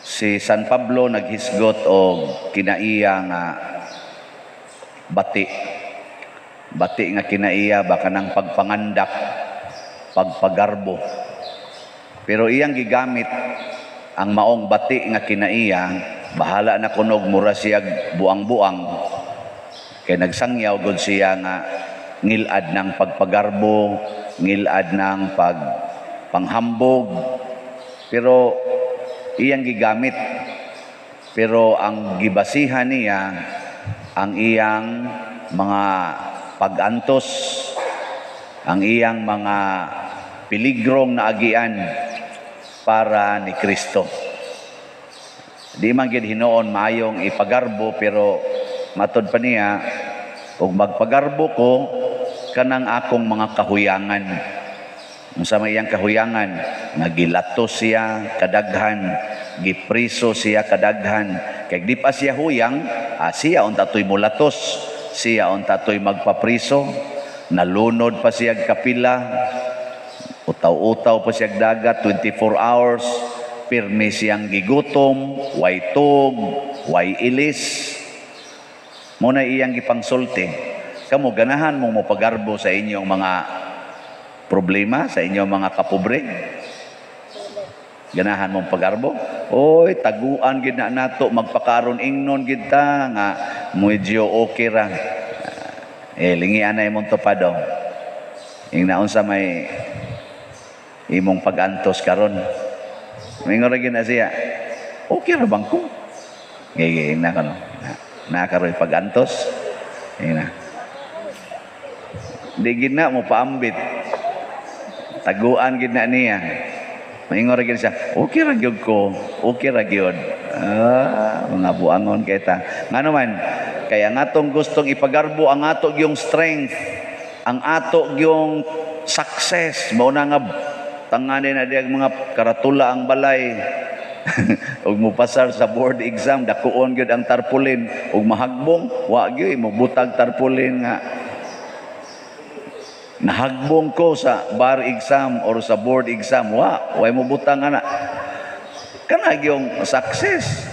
Si San Pablo naghisgot og kinaiya nga bati. Bati nga kinaiya ba, kanang pagpangandak, pagpagarbo. Pero iyang gigamit ang maong bati nga kinaiya, bahala na kunog mura siyag buang-buang, kay nagsangyaw gud siya nga ngilad ng pagpagarbo, ngilad ng pagpanghambog, pero iyang gigamit. Pero ang gibasihan niya, ang iyang mga pagantos, ang iyang mga piligrong naagian para ni Kristo. Di man gid hinuon maayong ipagarbo, pero matod pa niya, ug magpagarbo ko kanang akong mga kahuyangan. Unsa may iyang kahuyangan? Nga gilato siya kadaghan, gipriso siya kadaghan. Kay di pa siya huyang, siya unta to'y mulatos, siya unta to'y magpapriso, nalunod pa siya kapila, utaw-utaw pa siya dagat 24 hours, pirmi siyang gigutom, way tug, way ilis. Muna iyang gipangsulti. Kamo, ganahan mo mopagarbo sa inyong mga problema, sa inyong mga kapobre? Ganahan mong pagarbo? Oy, taguan gid na nato, magpakaron ingnon gid ta nga medyo okay ra. Eh, lingian na imong tupad oh. Ingna unsa may imong pag-antos karon. Mingon ra gid na siya. Okay ra bang ko? Gigi, ingna ka no. Na karoy pag-antos. Ingna. Di gid na mo paambit. Taguan gid na niya. Maingon ra gid siya, okay ra gyud ko, okay ra gyud. Ah, mga buangon kay ta. Ngano man, kaya ang atong gustong ipagarbo ang ato gyung strength, ang ato gyung success, mao na nga tangani na diyag mga karatula ang balay. Ug mopasar sa board exam, dakuon gyud ang tarpaulin, ug mahagbong, wa gyud mo butag tarpaulin nga nahagbong ko sa bar exam or sa board exam, wa way mo butang ana. Kana gyung success,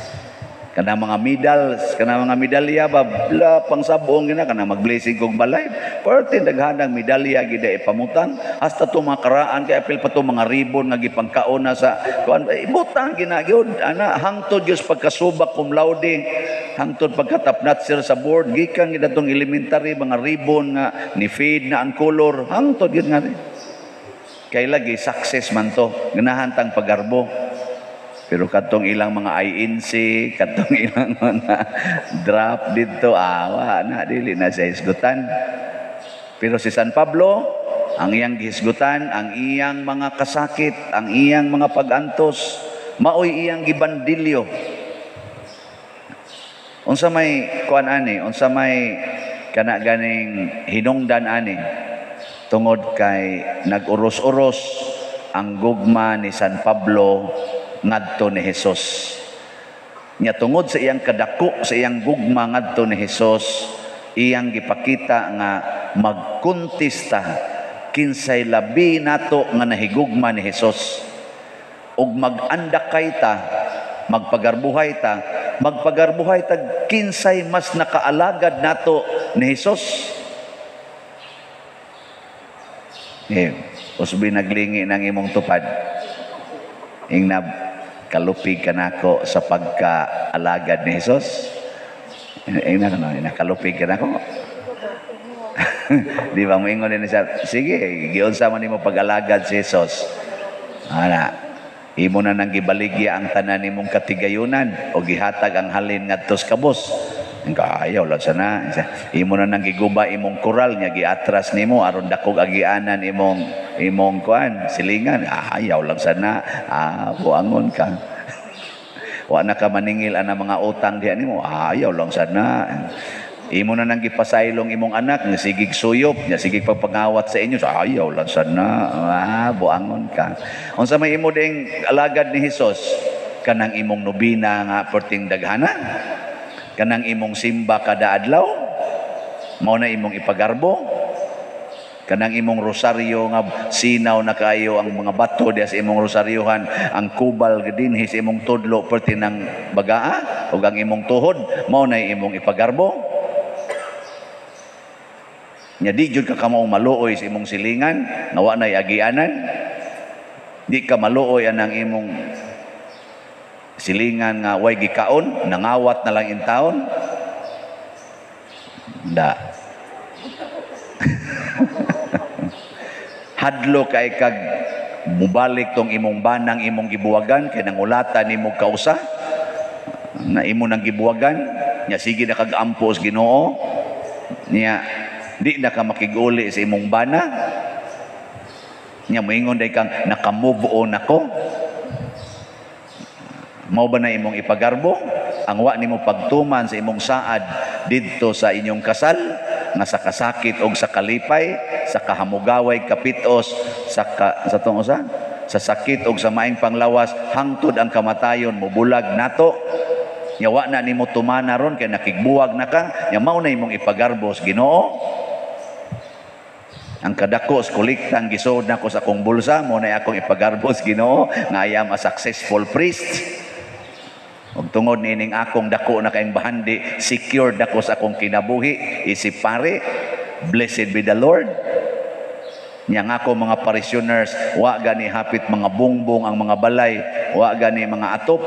kana mga medals, kana mga medalya ba, bla pangsabong gina kana mag-blessing kog balay, perti daghanang medalya gid ipamutang, hasta to mga karaan kay apil pa to mga ribbon nga gipangkaon na sa kuan, ibutang gina gyud ana, hangtod gyud pagkasubak cum laude, hangtod pagka-topnotcher sa board, gikan gid atong elementary, mga ribbon nga ni fade na ang color, hangtod gyud nga kay lagi success man to, ganahan tang pagarbo. Pero katong ilang mga INC, katong ilang mga draft dito, awa na, dili na siya hisgutan. Pero si San Pablo, ang iyang gihisgutan, ang iyang mga kasakit, ang iyang mga pagantos, maoy iyang gibandilyo. Unsa may kuan ani, unsa may kana ganing hinungdan ani, tungod kay nag-uros-uros ang gugma ni San Pablo ngadto ni Jesus. Nya tungod sa iyang kadako sa iyang gugma ngadto ni Jesus, iyang gipakita nga magkontesta kinsay labi nato nga nahigugma ni Jesus. Ug mag-andakay ta, magpagarbuhay ta, magpagarbuhay ta kinsay mas nakaalagad nato ni Jesus. Eh, usbi naglingi ng imong tupad. Ingna kalupig ka nako sa pagkaalagad ni Jesus. Ingna ka no, ingna kalupig ka nako. Di ba moingon din siya, sige, giunsa man nimo pag-alagad si Jesus. Ana, imo na nang gibaligya ang tanan nimong katigayunan o gihatag ang halin ngadto sa kabos. Ang kaayaw lang sana. Imo na nang giguba imong koral nya giatras nimo aron dakog agianan imong imong kuan silingan. Ayaw lang sana. Buangon ka. Wa na ka maningil ana mga utang diha nimo. Ayaw lang sana. Imo na nang gipasaylong imong anak nga sigig suyop nya sigig pagpangawat sa inyo. Ayaw lang sana. Buangon ka. Unsa may imo ding alagad ni Hesus? Kanang imong nobina nga perting daghana? Kanang imong simba kada adlaw, mao na imong ipagarbo, Kanang imong rosaryo nga sinaw na kaayo ang mga bato diya sa imong rosaryohan, ang kubal dinhi sa imong tudlo perti ng bagaa ug ang imong tuhod, mao na imong ipagarbo. Nya di jud ka kamaong maluoy sa imong silingan nga wa nay agianan. Di ka maluoy anang imong silingan nga way gikaon, nangawat na lang in taon. Da. Hadlo kay kag mubalik tong imong banang imong gibuwagan kay nangulata nimo kausa na imo nang gibuwagan, nya sige na kag ampo sa Ginoo, nya di na ka makig-uli sa imong bana, nya moingon day kang naka-move on ako. Mao ba na imong ipagarbo ang wa nimo pagtuman sa imong saad didto sa inyong kasal, nga sa kasakit og sa kalipay, sa kahamugaway kapitos, sa ka, sa tong usa, sa sakit og sa maing panglawas hangtod ang kamatayon mobulag nato. Nya wa na nimo tumana ron kay nakigbuwag na ka, nya mao na imong ipagarbo sa Ginoo. Ang kadako sa kolektang gisod nako sa akong bulsa, mao na akong ipagarbo sa Ginoo nga I am a successful priest. Ug tungod niining akong dako na kaayong bahandi, secured ako sa akong kinabuhi isip pare. Blessed be the Lord. Nya nga ako mga parishioners, wa gani hapit mga bongbong ang mga balay, wa gani mga atop.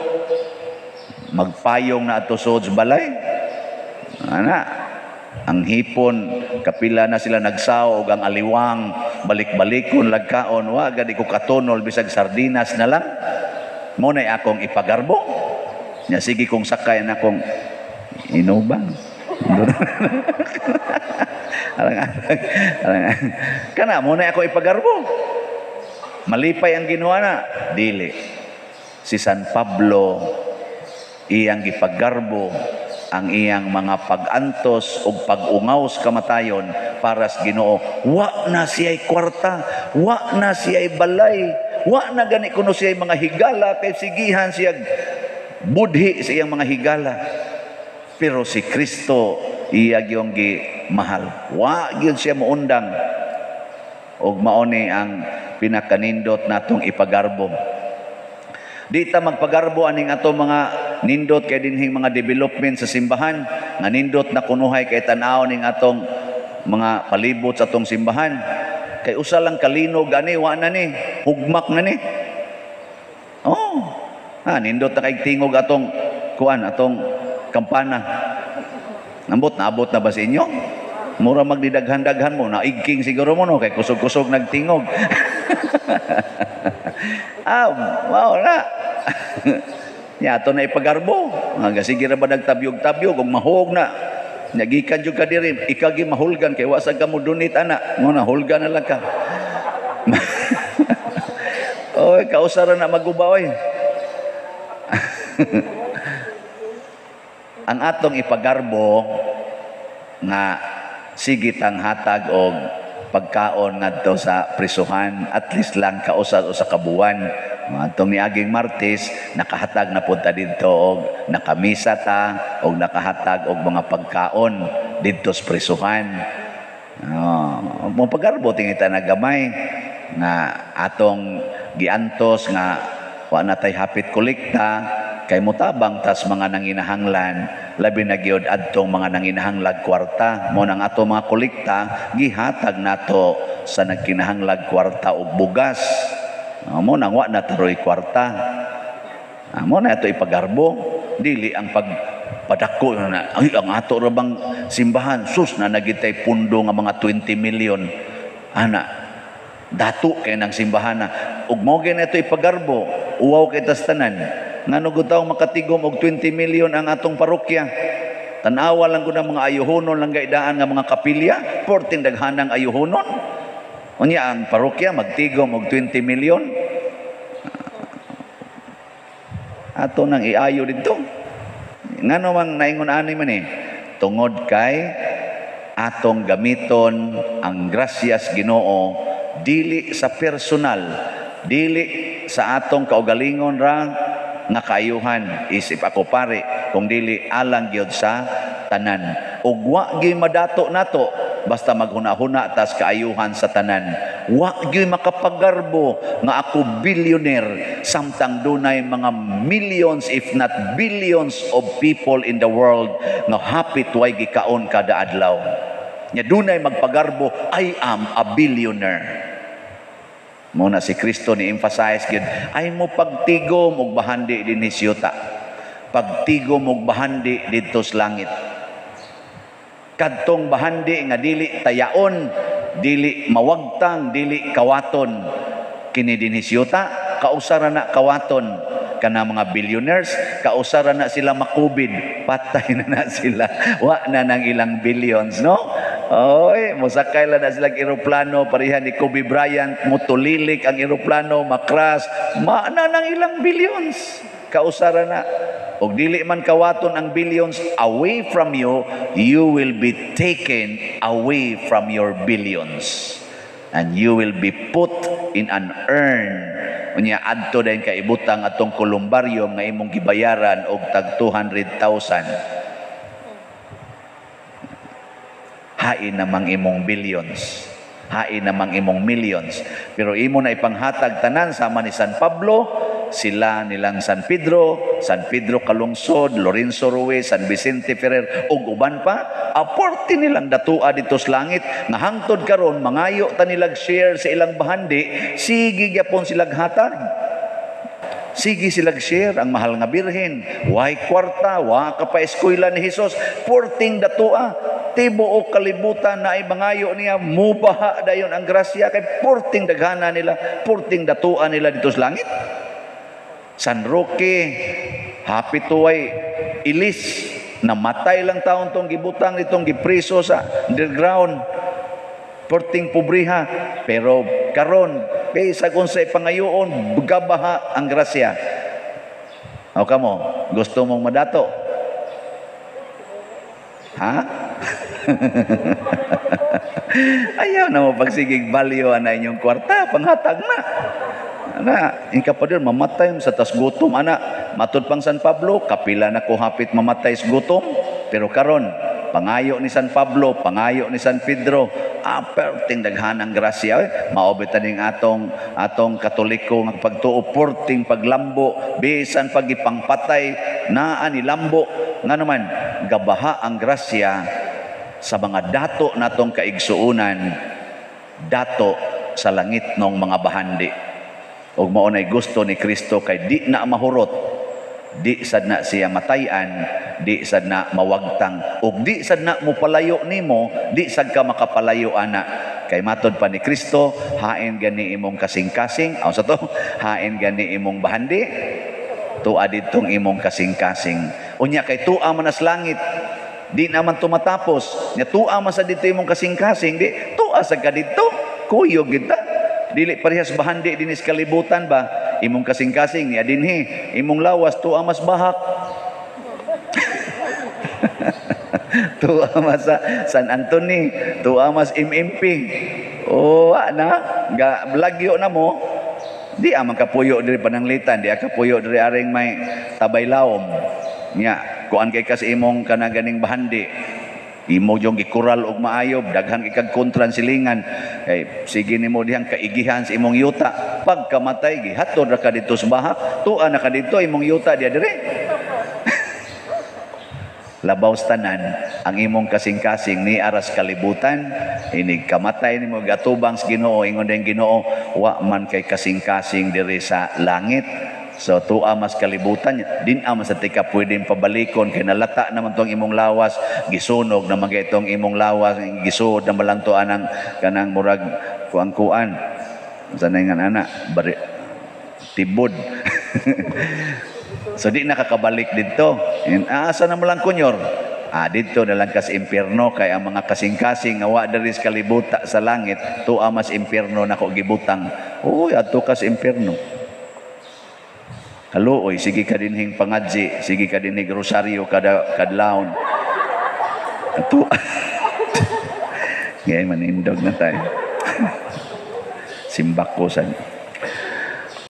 Magpayong na ato sod sa balay. Ana, ang hipon kapila na sila nagsaw og ang aliwang balik-balikon lagkaon, wa gani ko katunol bisag sardinas na lang. Mo nay akong ipagarbo. Nya sige kong sakay na akong inubang. Alang, alang, kana mo na ako ipagarbo. Malipay ang Ginoo na dili. Si San Pablo iyang gipagarbo ang iyang mga pag-antos ug pag-ungaw sa kamatayon para sa Ginoo. Wa na siya'y kwarta, wa na siya'y balay, wa na gani kuno siya'y mga higala kay sigihan siya budhi sa iyang mga higala. Pero si Kristo iya gyud gi mahal. Wa gyud siya moundang. Og mao ni ang pinakanindot natong ipagarbo. Di ta magpagarbo aning ato mga nindot kay dinhing mga development sa simbahan, nga nindot na kunuhay kay tan-aw ning atong mga palibot sa atong simbahan. Kay usa lang kalinog ani, wa na ni, hugmak na ni. Oh. Ha, nindot na kay tingog atong kuan, atong kampana. Nambot, naabot na ba sa inyo? Mura magdidaghan-daghan mo, naigking siguro mo no, kay kusog-kusog nagtingog. Ah, wow na. Ya, ato na ipagarbo. Nga sige ra ba nagtabyog-tabyog ug mahog na. Nagikan jud ka diri, ikaw gi mahulgan kay wa sad ka mo donate ana. Mo na hulgan na lang ka. Oy, kausa ra na maguba oy. Ang atong ipagarbo nga sige tang hatag og pagkaon ngadto sa prisuhan, at least lang kausa o sa kabuwan. Atong niaging Martes nakahatag na punta didto og nakamisa ta og nakahatag og mga pagkaon didto sa prisuhan. Oh, mo pagarbo tingita na gamay nga atong giantos nga wa na tay hapit kolekta kay motabang tas mga nanginahanglan, labi na gyud adtong mga nanginahanglag kwarta. Mo nang ato mga kolekta gihatag nato sa nagkinahanglag kwarta og bugas. Mo nang wa na taroy kwarta. Mo na ato ipagarbo, dili ang pagpadako na ay ang ato ra bang simbahan, sus na nagitay pundo nga mga 20 million ana dato kay nang simbahan na ug mo gyud na ito ipagarbo, uwaw kay tas tanan. Ngano gud taw makatigom og 20 million ang atong parokya? Tan-awa lang gud ang mga ayuhonon lang gaidaan nga mga kapilya, porting daghanang ayuhonon. Unya ang parokya magtigom og 20 million. Ato nang iayo didto. Ngano mang naingon ani man eh? Tungod kay atong gamiton ang grasyas Ginoo dili sa personal, dili sa atong kaugalingon ra nga kaayuhan isip ako pare, kung dili alang gyud sa tanan. Ug wa gyud madato nato Basta maghuna-huna tas kaayuhan sa tanan. Wa gyud makapagarbo nga ako billionaire samtang dunay mga millions if not billions of people in the world nga hapit way gikaon kada adlaw. Nya dunay magpagarbo, "I am a billionaire." Mao na si Kristo ni emphasize gyud ay mo pagtigom og bahandi dinhi sa yuta. Pagtigom og bahandi didto sa langit. Kadtong bahandi nga dili tayaon, dili mawagtang, dili kawaton. Kini dinhi sa yuta, kausara na kawaton kana mga billionaires, kausara na sila makubid, patay na na sila. Wa na nang ilang billions, no? Oy, mosakay lang na sila eroplano, pareha ni Kobe Bryant, mutulilik ang eroplano, makras, ma na nang ilang billions. Kausara na. Og dili man kawaton ang billions away from you, you will be taken away from your billions. And you will be put in an urn. Unya adto dayon ka ibutang atong columbarium nga imong gibayaran og tag 200,000. Hain namang imong billions. Hain namang imong millions. Pero imo na ipanghatag tanan sama ni San Pablo, sila nilang San Pedro, San Pedro Calungsod, Lorenzo Ruiz, San Vicente Ferrer, ug uban pa, aporti nilang datua dito sa langit, nga hangtod karon mangayo ta nilag share sa ilang bahandi, sige gyapon silag hatag. Sige silag share ang mahal nga birhen, way kwarta, wa ka pa eskwela ni Hesus, porting datua, tibuok kalibutan na ay mangayo niya, mubaha dayon ang grasya kay porting daghana nila, porting datua nila dito sa langit. San Roque, happy tuway ilis, namatay lang taon tong gibutang itong gipriso sa underground, porting pobriha, pero karon kaysa kung sa pangayoon, gabaha ang grasya. O kamo, gusto mong madato? Ha? Ayaw na mo pagsigig value na inyong kwarta, panghatag na. Ana, inka pa din, mamatay sa tas gutom. Ana, matud pang San Pablo, kapila na ko hapit mamatay sa gutom. Pero karon, pangayo ni San Pablo, pangayo ni San Pedro, aperting daghanang grasya. Eh, maobit ning atong atong Katoliko nga pagtuo, porting paglambo, bisan pagipangpatay, naa ni lambo. Nga naman, gabaha ang grasya sa mga dato natong kaigsuunan, dato sa langit nong mga bahandi. Og mao nay gusto ni Kristo kay di na mahurot, di sad na siya matayan, di sad na mawagtang, ug di sad na mopalayo nimo, di sad ka makapalayo ana. Kay matod pa ni Kristo, hain gani imong kasing-kasing, aw sa to, hain gani imong bahandi, tua didtong imong kasing-kasing. Unya kay tua man as langit, di naman tumatapos. Nya tua man sa dito imong kasing-kasing, di tua sa ka didto, kuyog kita. Dili parehas bahandi dinis kalibutan ba? Imong kasing-kasing niya dinhi, imong lawas tua mas bahak. Tua mas sa San Anthony, tua mas MMP. Oh, ana, ga lagyo na mo. Di amang kapuyo diri pananglitan, di kapuyo diri aring may tabay lawom. Nya, kuan kay kas imong kana ganing bahandi. Imo yung gikural og maayo, daghan kay kontran silingan. Kay sige nimo dihang kaigihan sa imong yuta. Pagkamatay gihatod ra ka didto sa bahak, tua na ka didto imong yuta diha dire. Labaw sa tanan ang imong kasing-kasing ni aras kalibutan, inig kamatay nimo gatubang sa Ginoo, ingon din Ginoo, wa man kay kasing-kasing diri sa langit. So tua mas kalibutan, din ama sa tika pwedeng pabalikon kay nalata naman tong imong lawas, gisunog naman kay itong imong lawas, gisuod na malang to anang kanang murag kuang-kuan. Sa nga ana, bari, tibod. So di nakakabalik didto. Asa na mo lang kunyor? Didto na lang kas impierno kay ang mga kasing-kasing nga wa diri sa kalibuta sa langit, tua mas impierno nako gibutang. Uy, adto kas impierno. Kaluoy, sige ka dinhing pangadji, sige ka dinhing rosaryo kada kadlawon. Ato. Ngayon, manindog na tayo. Simbak ko sa